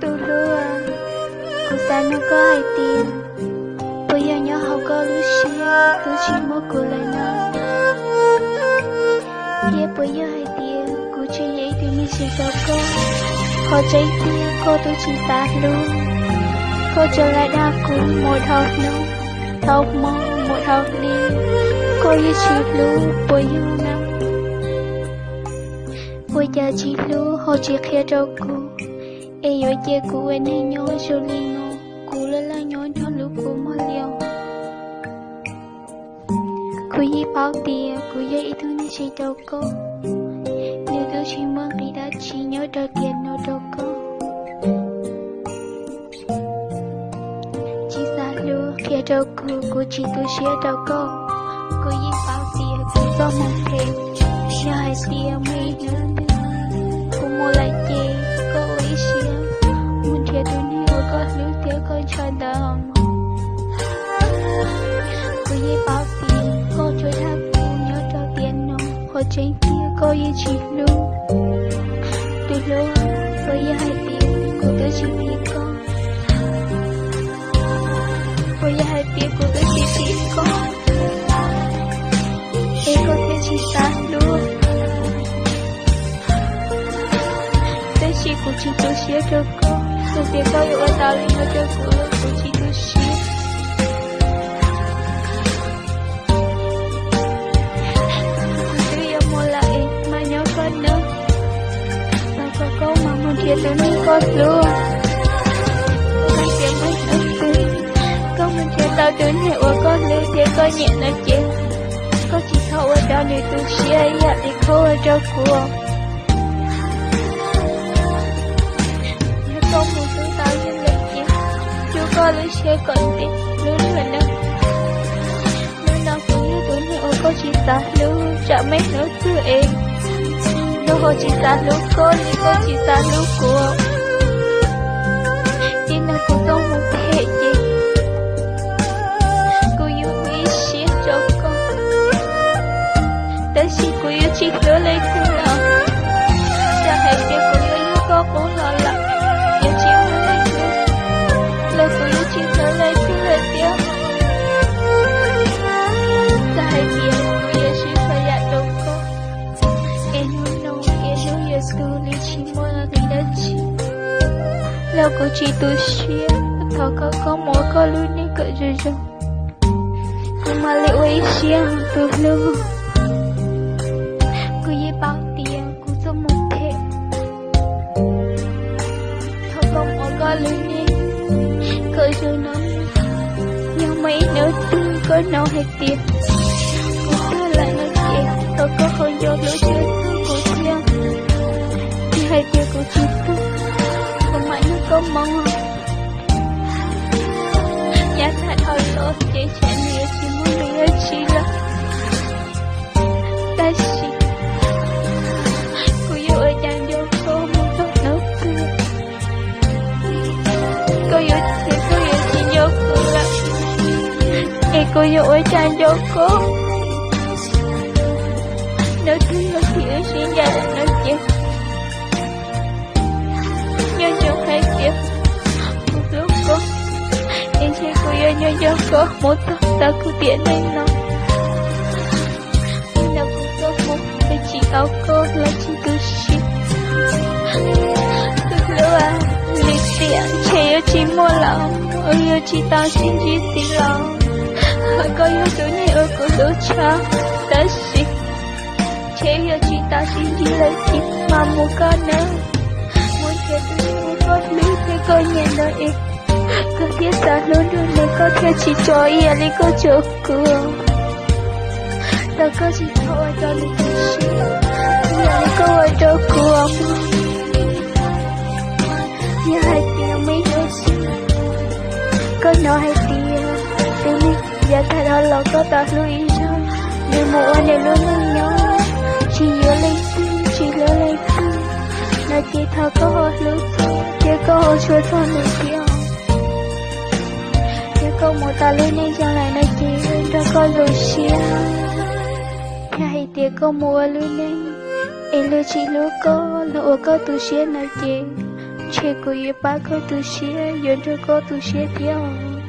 Tus hlub, kuv xav nug koj hais tias, puas yog nyob hauv koj lub siab twb tsis muaj kuv lawm no? Thiab puas yog hais tias kuv tsis yog ib tug neeg zoo rau koj? Qhov tseeb tiag koj twb tsis xav hlub, koj tsuas lam dag kuv mus dhau hnub, dhau hmo, mus dhau hli, koj yeej tsis hlub puas yog na? Ua cas tsis hlub ho tsis qhia rau kuv, es yuav cia kuv ua neeg nyob zoo li no, kuv laj laj nyob nrog lub kua muag li os. Kuv yeej paub tias kuv yog ib tug neeg tsis rau koj, nws twb tsis muaj nqis dab tsi nyob rau tiam no rau koj. Tsis xav hlub qhia rau kuv, kuv tsis tu siab rau koj. Kuv yeej paub tias kuv txoj hmoo phem, yog hais tias muaj ib hnub twg kuv mus lawm ces koj ua ib siab mus nrhiav tus neeg uas koj hlub thiab koj ntshaw ntawd mog. Kuv yeej paub tias koj tsuas dag kuv nyob rau tiam no, qhov tseeb tiag koj yeej tsis hlub. Tus hlub, puas yog hais tias kuv twb tsis tiv koj? Puas yog hais tias kuv twb tsis tiv koj, es koj thiaj tsis xav hlub? Tab sis kuv tsis tu siab rau koj, txawm tias koj yuav ua tau li no rau kuv los kuv tsis tu siab. Kuv twb yuav mus lawm es mas nyob koj nawb, thov kom koj mam mus nrhiav tus neeg koj hlub. Hais tias muaj hnub twg koj mus nrhiav tau tus neeg uas koj hlub thiab koj nyiam no ces koj tsis txhob ua rau nws tu siab ib yam li koj ua rau kuv. Yog koj mus hlub tau yog lawm ces rub koj lub siab kom ntev hlub luag nawb. Hnub no kuv yog tus neeg uas koj tsis xav hlub, tsam muaj hnub twg es koj ho tsis xav hlub koj li koj tsis xav hlub kuv. Txij no kuv txoj hmoo phem ces kuv yuav ua ib siab rau koj, tab sis kuv yuav tsis hlub leej twg lawm. Txawm hais tias kuv yuav yug koj qub los lawm, yuav tsis hlub leej twg, los kuv yuav tsis hlub leej twg lawm thiab. Txawm hais tias kuv yuav siv txhua yam rau koj, es hnub no es hnub yuav tu li tsis muaj nqis dab tsi, los kuv tsis tu siab. Thov koj, koj mus ua koj lub neej kom zoo zoo, kuv mam li ua ib siab tus hlub. Kuv yeej paub tias kuv txoj hmoo phem, thov koj mus ua koj lub neej kom zoo no. Yog muaj ib hnub twg koj hnov hais tias kuv tuag lawm no ces thov koj ho nco hlub txhawb kuv thiab. Yog hais tias kuv tsis tuag, kuv mam nrog koj mus. Yav tag dhau los ces tsam nws yuav tsis muaj nqis dab tsi lawm, tab sis kuv yuav ua cas nco koj mus txog hnub twg? Koj yuav, koj yuav tsis nco kuv lawm, es kuv yuav ua cas nco koj? Hnub twg yog thaum wb sib ncaim no ces nco ntsoov hais tias kuv hlub koj, es ntshe kuv yuav nco nco koj mus txog thaum kuv tiam neej no. Hnub no kuv txoj hmoo phem tsis tau koj los tsis tu siab. Tus hlub, lim tiam ntshe yuav tsis muaj lawm, yuav tsis tau sib ntsib ntxiv los. Koj yog tus neeg uas kuv hlub tshaj, tab sis ntshe yuav tsis tau sib ntsib lawm ces mam mus koj nawb. Mus nrhiav tus neeg uas koj hlub thiab koj nyiam ntawd es koj thiaj xav hlub nrog nws, koj thiaj tsis tso ib yam li koj tso kuv. Thov koj tsis txhob ua rau nws tu siab ib yam li koj ua rau kuv mog. Yog hais tias muaj ib hnub twg koj hnov hais tias tus neeg yav tag los koj tau hlub ib zaug, nws mus ua nws lub neej nyob, tsis yuav leej twg, tsis hlub leej twg no ces thov koj ho hlub thiab koj ho tshua txog nws thiab. Yog koj mus tau lub neej zoo lawm no ces nrog koj zoo siab. Yog hais tias koj mus ua lub neej es luag tsis hlub koj, luag ua koj tu siab no ces Ntshe kuv yuav pab koj tu siab, yuav nrog koj tu siab thiab.